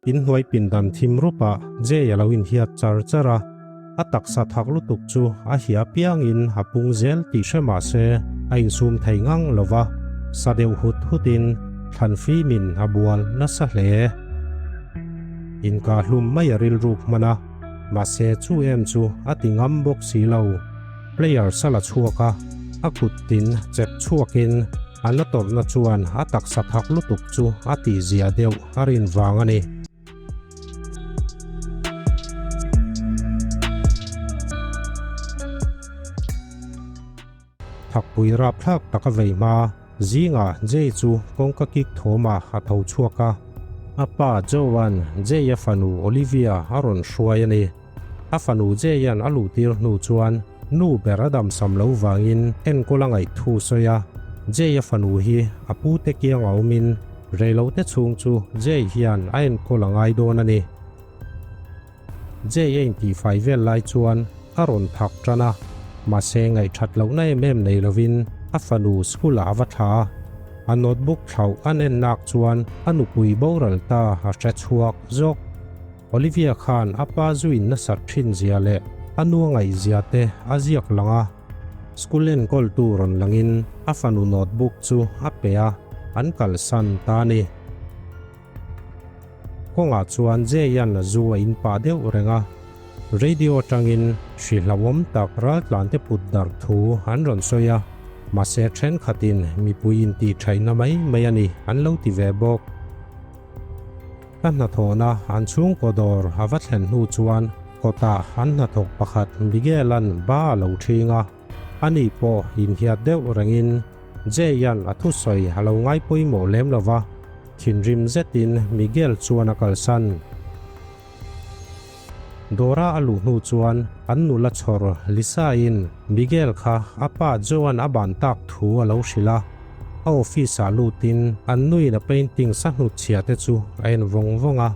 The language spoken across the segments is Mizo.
Inhnuai pindan thim rupah Jay a lo inhiat char char a, a taksa thak lutuk chu a hia piangin a pung zel tih hre mah se a insum thei ngang lo va, sa deuh hut hutin thlan fimin a bual nasa hle. Inkah hlum mai a rilruk hman a, mahse chu em chu a ti ngam bawk si lo. Player sa la chhuak a, a kut tin chep chhuakin a na tawrhna chuan a taksa thak lutuk chu a tihzia deuh a rin vang a ni. Thakpui rapthlak tak a vei hma zingah Jay chu kawngka kik thawmah a tho chhuak a, a pa Joe-a'n Jay-a fanu Olivia a rawn hruai a ni. A fanu Jay-a'n a luhtir hnu chuan nu ber a damsam lo vangin enkawl a ngaih thu sawi a, Jay-a fanu hi a pute kiang a awmin reilote chhung chu Jay hian a enkawl a ngai dawn a ni. Jay a intihfai vel lai chuan a rawn thak tan a, mahse ngaihthat lohna em em nei lovin a fanu school-ah a va thla a. A notebook thlauh an en nak chuan a nupui boral ta a hre chhuak zawk. Olivia khan a pa zuin nasat thin zia leh a nu a ngaih zia te a ziak lang a. School enkawltu rawn langin a fanu notebook chu a pe a, an kalsan ta a ni. Kawngah chuan Jay-a'n a zu a in pah deuh reng a, radio atangin hri hlauhawm tak raltlante put darh thu an rawn sawi a, mahse thenkhatin mipui intihṭhaihna mai mai a ni an lo ti ve bawk. Ka hnathawhna an chhungkaw dawr a va thlen hnu chuan kawtah an hnathawk pakhat Miguel-a'n ba a lo ṭhing a, ani pawh inhiat deuh rengin Jay-a'n a thusawi a lo ngai pawimawh lem lo va, thinrim zetin Miguel chuan a kalsan. Dawra a luh hnu chuan an nula chhawr Lisa-in Miguel kha a pa Joe-a'n a ban tak thu a lo hrilh a. A office-ah lutin an nuin a painting sa hnutchhiah te chu a en vawng vawng a.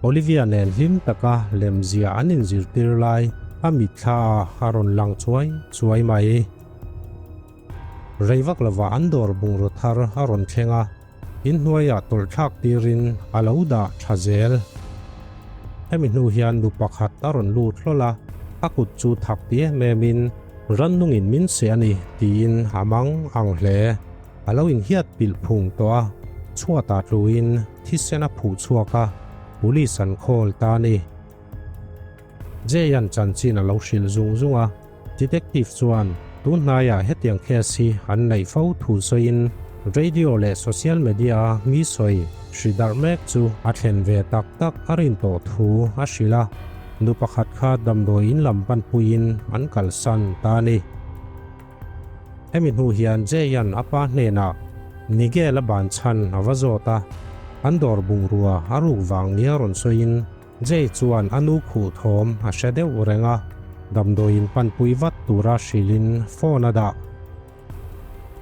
Olivia nen hlim taka lemzia an inzirtir lai a mitthla ah a rawn lang chuai chuai mai. Rei vak lovah an dawr bungraw thar a rawn thleng a, inhnuaiah tawlh thlak tirin a lo dah tha zel. Hemi hnu hian nu pakhat a rawn lut hlawl a, a kut chu thak ti em emin rannungin min seh a ni tiin a mang ang hle. A lo inhiat pilh phung tawh a, chhuatah tluin thisen a phuh chhuak a, police an call ta a ni. Jay-a'n chanchin a lo hrilh zung zung a, Detective chuan tun hnaiah hetiang case hi an neih fo thu sawiin radio leh social media-a mi sawi hri darh mek chu a thlen ve tak tak a rin tawh thu a hrilh a, nu pakhat kha damdawi in lam panpuiin an kalsan ta a ni. Hemi hnu hian Jay-a'n a pa hnenah Nigel-a ban chhan a va zawt a, an dawr bungrua a ruk vang nia rawn sawiin Jay chuan a nu khuh thawm a hre deuh reng a, damdawiin panpui vat tura hrilhin phone a dah.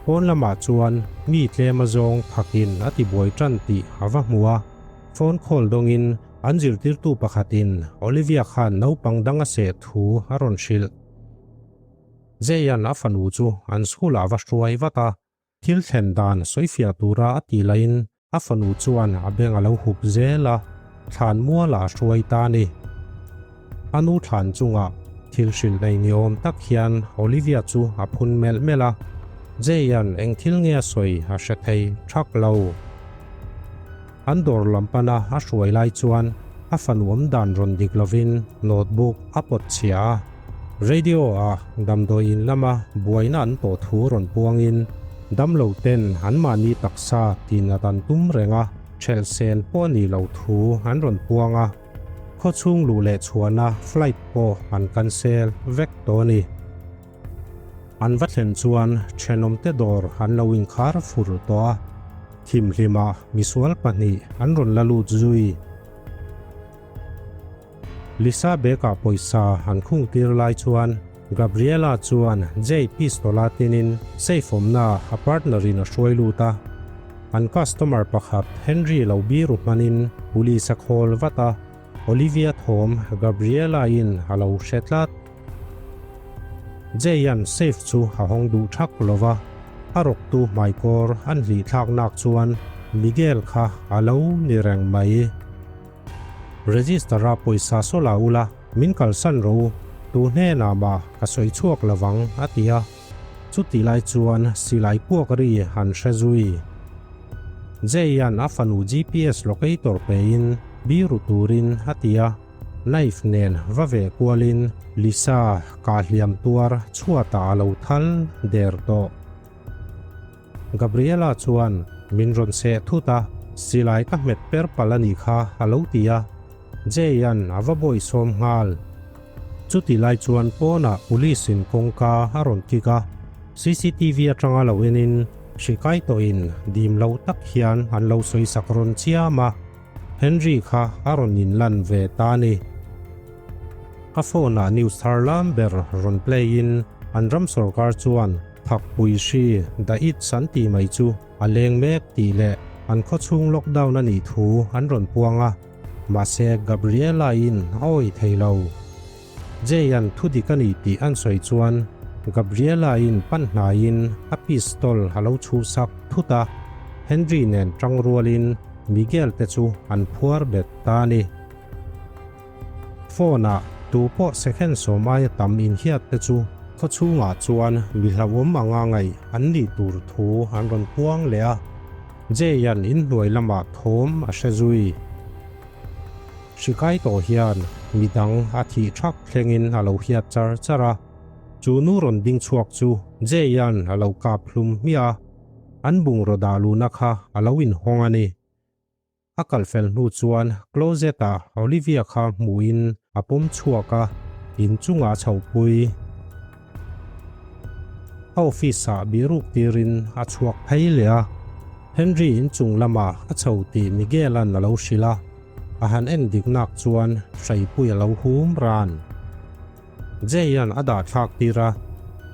Pawn lamah chuan mi tlem a zawng thakin a tibuai tan tih a va hmu a, phone call dawngin an zirtirtu pakhatin Olivia khan naupang dang a seh thu a rawn hrilh. Jay-a'n a fanu chu an school-ah va hruai vat a, Thil thlen dan sawifiah tura a tih laiin a fanu chuan a beng a lo hup zel a, thlan mualah a hruai ta a ni. A nu thlan chungah thil hrilh nei ni awm tak hian Olivia chu a phun melh melh a, Jay-a'n eng thil nge a sawi a hre thei thak lo. An dawr lam pana a hruai lai chuan a fanu awm dan rawn dik lovin notebook a pawt chhia a. Radio ah damdawi in lama buaina an tawh thu rawn puangin damlo ten anmahni taksa tihnat an tum reng a, ṭhelh sen pawh a nih loh thu an rawn puang a. Khawchhung luh leh chhuahna flight pawh an cancel vek tawh a ni. An va thlen chuan thenawmte dawr an lo inkhar fur tawh a, thimhlimah misual pahnih an rawn la lut zui. Lisa bag-ah pawisa an khung tir lai chuan Gabriela chuan Jay pistol-a tinin safe awmna a partner-in a hruai lut a. An customer pakhat Henry lo biru hmanin police a call vat a, Olivia thawm Gabriela-in a lo hre tlat. Jay-a'n safe chu a hawng duh thak lo va, a rawktu hmaikawr an hlih thlak nak chuan Miguel kha a lo ni reng mai. Register-a pawisa saw la ula, min kalsan rawh u, tu hnenah mah ka sawi chhuak lovang, a ti a. Chutih lai chuan silai puak ri han hre zui. Jay-a'n a fanu GPS locator pein biru turin a ti a, knife nen va veh kualin Lisa kah hliam tuar chhuatah a lo thal der tawh. Gabriela chuan min rawn seh thut a, silai ka hmet per palh a nih kha a lo ti a, Jay-a'n a va bawihsawm nghal. Chuti lai chuan pawnah police in kawngka a rawn kik a, cctv atanga lo enin hri kai tawhin dim lo tak hian an lo sawi sak rawn chiam a, Henry kha a rawn inlan ve ta a ni. A phone ah news thar lam ber rawn play in an ram sorkar chuan thakpui hri the its an tih mai chu a leng mek tih leh an khawchhung lockdown a nih thu an rawn puang a. Mahse Gabriela in a awih thei lo. Jay-a'n thu dik a ni tih an sawi chuan Gabriela in pan hnaiin a pistol a lo chhuhsak thut a, Henry nen tang rualin Miguel te chu an phuar bet ta a ni. Phone ah tu pawh second sawm aia tam inhiat te chu khawchhungah chuan mi hlauhawm anga ngaih an nih tur thu an rawn puang leh a. Jay-a'n inhnuai lamah thawm a hre zui. Hri kai tawh hian midang a thih thak thlengin a lo hiat char char a. Chu nu rawn ding chhuak chu Jay-a'n a lo kap hlum hmiah a, an bungraw dah luhna kha a lo inhawng a ni. A kal fel hnu chuan closet-ah Olivia kha hmuhin a pawm chhuak a, inchungah a chhohpui. A office-ah bihruk tirin a chhuak phei leh a, Henry inchung lamah a chho tih Miguel-a'n a lo hrilh a, a han en dik nak chuan hreipui a lo hum ran. Jay-a'n a dah thlak tir a,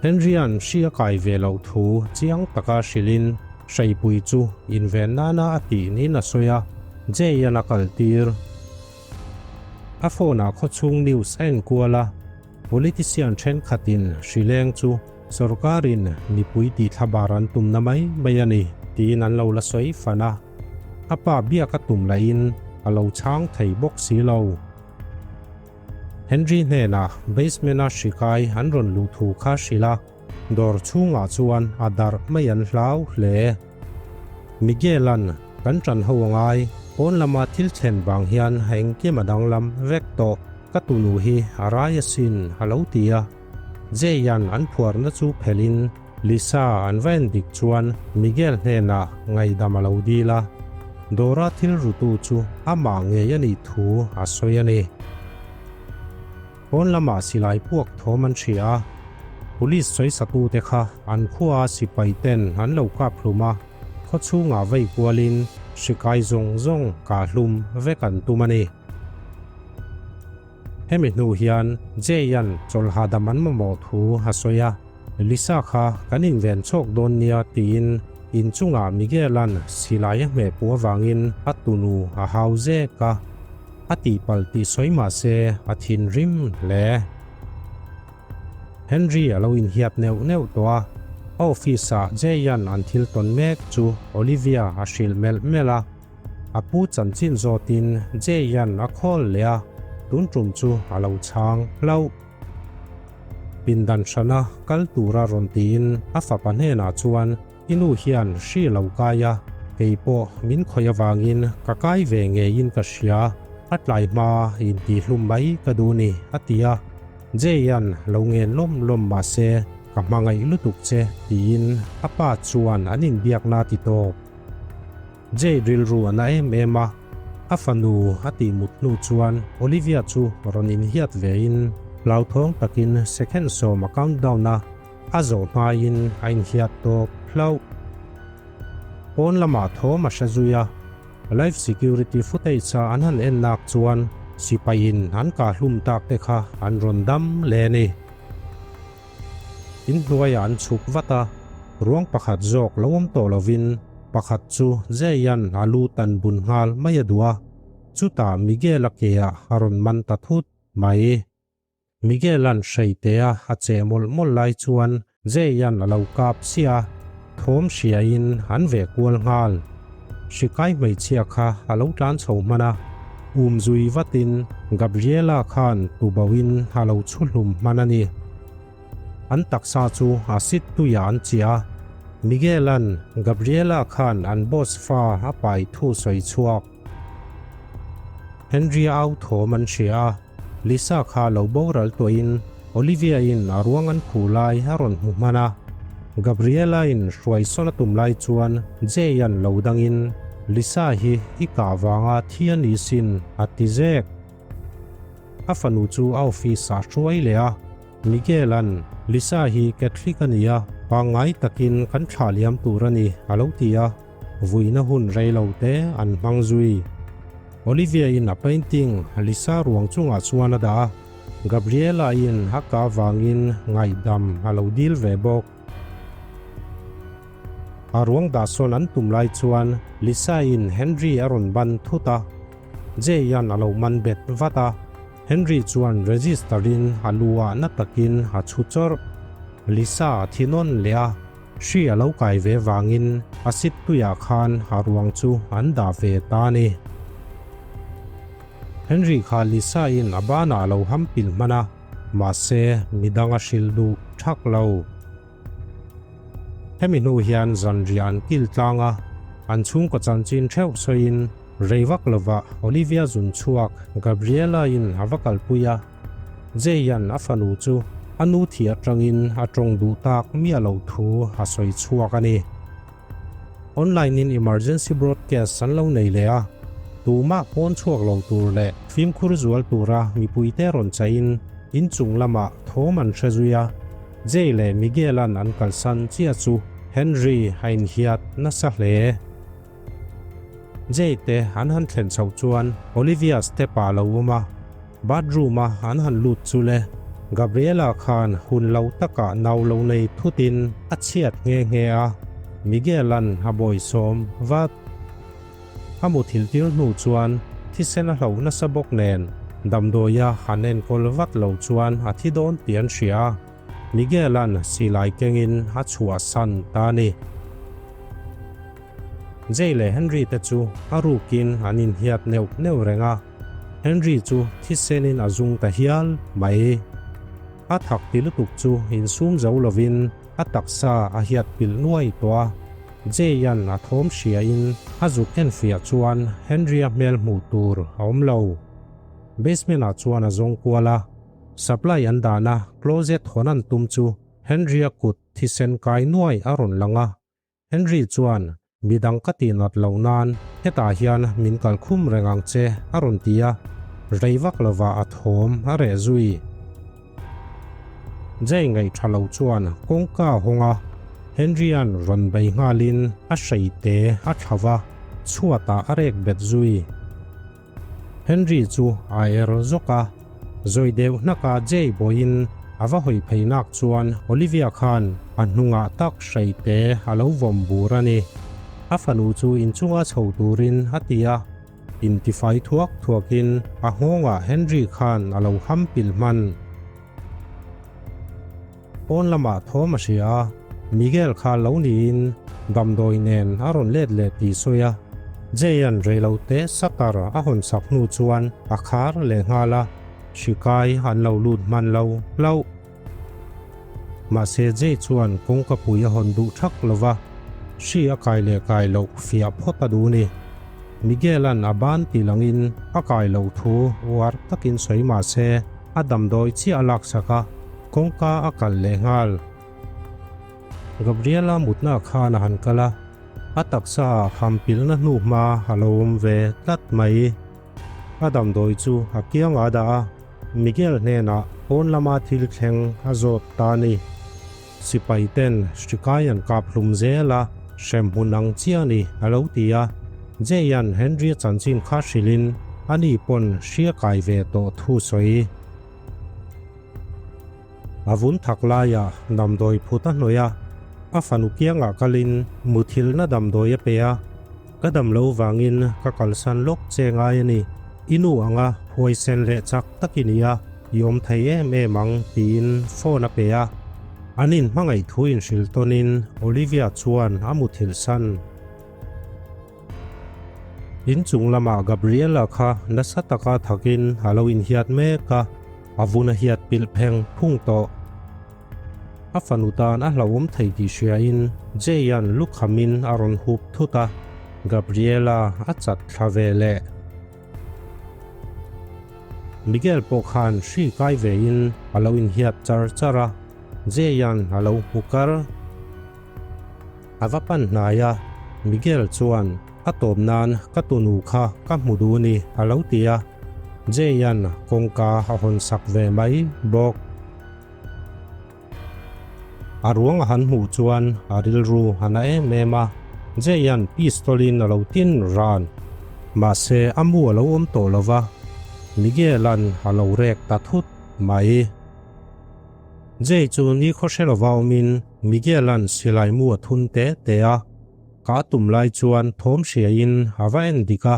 Henry-a'n hri a kai ve loh thu chiang taka hrilhin hreipui chu inven nana a tih niin a sawi a, Jay-a'n a kal tir. A phone-ah khawchhung news a enkual a, politician thenkhatin hri leng chu sorkarin mipui tihthlabar an tumna mai mai a ni tiin an lo la sawi fan a, a pa biak a tum lahin a lo chhang thei bawk si lo. Henry hnenah basement-a hri kai an rawn luh thu kha hrilh a, dawr chhungah chuan a darh mai an hlau hle. Miguel-a'n kan ṭan ho a ngai, pawn lama thil thlen vang hian engkim a danglam vek tawh, ka tunu hi a rai asin a lo ti a. Jay-a'n an phuarna chu phelhin Lisa an va en dik chuan Miguel hnenah ngaihdam a lo dil a, Dora thil rutu chu amah ngei a nih thu a sawi a ni. Pawn lamah silai puak thawm an hria a, Police sawisatute kha an khua sipai ten an lo kap hlum a, khaw chhungah vei kualin hri kai zawng zawng kah hlum vek an tum a ni. Hemi hnu hian Jay-a'n chawlhhahdam an mamawh thu a sawi a, Lisa kha kan inven chhawk dawn nia tiin inchungah Miguel-a'n silai a hmeh puh avangin a tunu a hau zek a, a tihpalh tih sawi mah se a thinrim hle. Henry a lo inhiat neuh neuh tawh a, a office-ah Jay-a'n an thil tawn mek chu Olivia a hrilh melh melh a. A pu chanchin zawtin Jay-a'n a call leh a, tun tum chu a lo chhang hlauh. Pindan hrana kal tura rawn tiin a fapa hnenah chuan I nu hian hri lo kai a, kei pawh min khawih avangin ka kai ve ngeiin ka hria, a tlai hma intihhlum mai ka duh ni a ti a. Jay-a'n lo ngen lawm lawm mah se ka hmangaih lutuk che tiin a pa chuan an inbiakna a ti tawp. Jay rilru a na em em a, a fanu a tih mut hnu chuan Olivia chu rawn inhiat vein hlauthawng takin second sawm a countdown a, a zawh hmain a inhiat tawp hlauh. Pawn lamah thawm a hre zui a, live security footage a an han en nak chuan sipaiin an kahhlum tak te kha an rawn dam leh a ni. Inhnuaiah an chhuk vat a, ruang pakhat zawk lo awm tawh lovin pakhat chu Jay-a'n a lu tan bun nghal mai a duh a, chutah Miguel-a ke-ah a rawn man ta thut mai. Miguel-a'n hreitea a cheh mawlh mawlh lai chuan Jay-a'n a lo kap sia, thawm hriain an veh kual nghal. Hri kai hmeichhia kha a lo tlan chho hman a. Umzui vatin Gabriela khan tubauhin a lo chhu hlum hman a ni. An taksa chu acid tuiah an chiah a, Miguel-a'n Gabriela khan an boss fa a pai thu sawi chhuak. Henry-a au thawm an hria a, Lisa kha lo boral tuahin Olivia-in a ruang an phu lai a rawn hmu hman a. Gabriela-in hruai sawn a tum lai chuan Jay-a'n lo dangin, Lisa hi i kah vanga thi a ni sin, a ti zek. A fanu chu a office-ah hruai leh a, Miguel-a'n, Lisa hi Catholic a ni a, pangngai takin kan thlah liam tur a ni, a lo ti a. Vuina hun rei lo te an hmang zui. Olivia-in a painting Lisa ruang chungah chuan a dah a, Gabriela-in a kah vangin ngaihdam a lo dil ve bawk. A ruang dah sawn an tum lai chuan Lisa-in Henry a rawn ban thut a, Jay-a'n a lo man bet vat a, Henry chuan register-in a lu ah na takin a chhu chawrh. Lisa a thi nawn leh a. Hri a lo kai ve vangin a sit tuiah khan a ruang chu an dah ve ta a ni. Henry kha Lisa in a banah a lo ham pil hman a, mahse midang a hrilh duh thak lo. Hemi hnu hian zanriah an kil tlang a, an chhungkaw chanchin theuh sawiin rei vak lovah Olivia zun chhuak Gabriela in a va kalpui a. Jay-a'n a fanu chu a nu thih atangin a tawng duh tak miah loh thu a sawi chhuak a ni. Online-in emergency broadcast an lo nei leh a, tumah pawn chhuak lo tur leh fimkhur zual tura mipuite rawn chaihin inchung lamah thawm an hre zui a, Jay leh Miguel-a'n an kalsan chiah chu Henry a inhiat nasa hle. Jay te an han thlen chhoh chuan Olivia step ah a lo awm a, bathroom a an han lut chu le Gabriela khan hun lo takah nau lo nei thutin a chhiat nghe nghe a, Miguel an a bawisawm vat. A muthilh tir hnu chuan thisen a hloh nasa bawk nen damdawia han enkawl vat lo chuan a thi dawn tih an hria a. Miguel-a'n silai kengin a chhuahsan ta a ni. Jay leh Henry te chu a rukin an inhiat neuh neuh reng a, Henry chu thisenin a zung ta hial mai. A thak ti lutuk chu insum zo lovin a taksa a hiat pilh nuai tawh a. Jay-a'n a thawm hriain a zuk enfiah chuan Henry-a hmel hmuh tur a awm lo. Basement-ah chuan a zawng kual a. Supply an dahna closet hawn an tum chu Henry-a kut thisen kai nuai a rawn lang a, Henry chuan midang ka tih nat loh nan hetah hian min kal khum reng ang che a rawn ti a, rei vak lovah a thawm a reh zui. Jay ngaih tha lo chuan kawngka a hawng a, Henry-a'n rawn bei nghalin a hreite a thla va, chhuatah a rek bet zui. Henry chu a er zawk a, zawi deuh hnaka Jay bawiin a va hawi phei nak chuan Olivia khan a hnungah tak hreite a lo vawm bur a ni. A fanu chu inchunga chho turin a ti a, intifai thuak thuakin a nghawngah Henry khan a lo ham pilh hman. Pawn lamah thawm a hria a, Miguel kha lo niin damdawi nen a rawn let leh tih sawi a, Jay-a'n reilote shutter a hawn sak hnu chuan a khar leh nghal a, hri kai an lo lut hman lo hlauh. Mahse Jay chuan kawngka pui a hawn duh thak lo va, hri a kai leh kai loh fiah phawt a duh ni. Miguel-a'n a ban tih langin a kai loh thu uar takin sawi mahse a damdawi chiah a laksak a, kawngka a kalh leh nghal. Gabriela mutna khan a han kal a, a taksa ah ham pilna hnu hma a lo awm ve tlat mai. A damdawi chu a kiangah a dah a, Miguel hnenah pawn lama thil thleng a zawt ta a ni. Sipai ten hrikai an kap hlum zel a, hremhmun ang chiah a ni a lo ti a. Jay-a'n Henry-a chanchin kha hrilhin ani pawn hria kai ve tawh thu sawi. A vun thak laiah damdawi phut a hnawih a, a fanu kiangah kalin muthilhna damdawi a pe a, Ka dam lo vangin ka kalsan lawk che ngai a ni, i nu anga huaisen leh chak tak i ni a, i awm thei em em ang tiin phone a pe a. An inhmangaih thu inhrilh tawnin Olivia chuan a muthilh san. Inchung lamah Gabriela kha nasa taka thakin a lo inhiat mek a, a vun a hiat pilh pheng phung tawh. A fanu tan a hlauhawm thei tih hriain Jay-a'n lukhamin a rawn hup thut a, Gabriela a chat thla ve leh. Miguel pawh khan hri kai vein a lo inhiat char char a, Jay-a'n a lo hmu kar. A va pan hnai a, Miguel chuan a tawp nan ka tunu kha ka hmu duh ni a lo ti a, Jay-a'n kawngka a hawn sak ve mai bawk. A ruang a han hmuh chuan a rilru a na em em a, Jay-a'n pistol-in a lo tin ran. Mahse a mu a lo awm tawh lo va, Miguel-a'n a lo rek ta thut mai. Jay chu nikhaw hre lova awmin Miguel-a'n silai mu a thun te te a, ka tum lai chuan thawm hriaiin a va en dik a,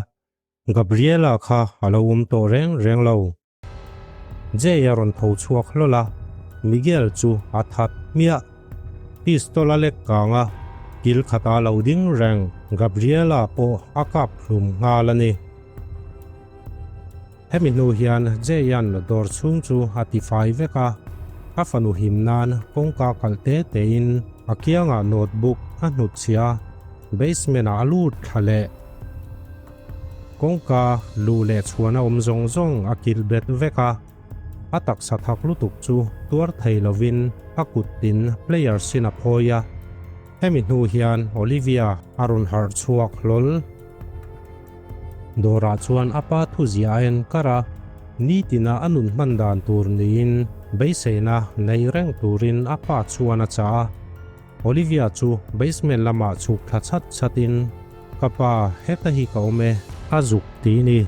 Gabriela kha a lo awm tawh reng reng lo. Jay a rawn tho chhuak hlawl a, Miguel chu a that hmiah. Pistol a lek kang a, kil khata lo ding reng Gabriela pawh a kap hlum nghal a ni. Hemi hnu hian Jay-a'n dawr chhung chu a tifai vek a, a fanu him nan kawngka kalh te tein a kiangah notebook a hnutchhiah a, basement-ah a lut thla leh. Kawngka luh leh chhuan a awm zawng zawng a kilh bet vek a, a taksa thak lutuk chu tuar thei lovin a kut tin player sin a phawi a. Hemi hnu hian Olivia a rawn harh chhuak hlawl. Dawrah chuan a pa thuzia a en kar a, nitina a nun hman dan tur niin beiseina nei reng turin a pa chuan a chah a. Olivia chu basement lamah chhuk thla chhat chhatin, Ka pa, heta hi ka awm e, a zuk ti ni.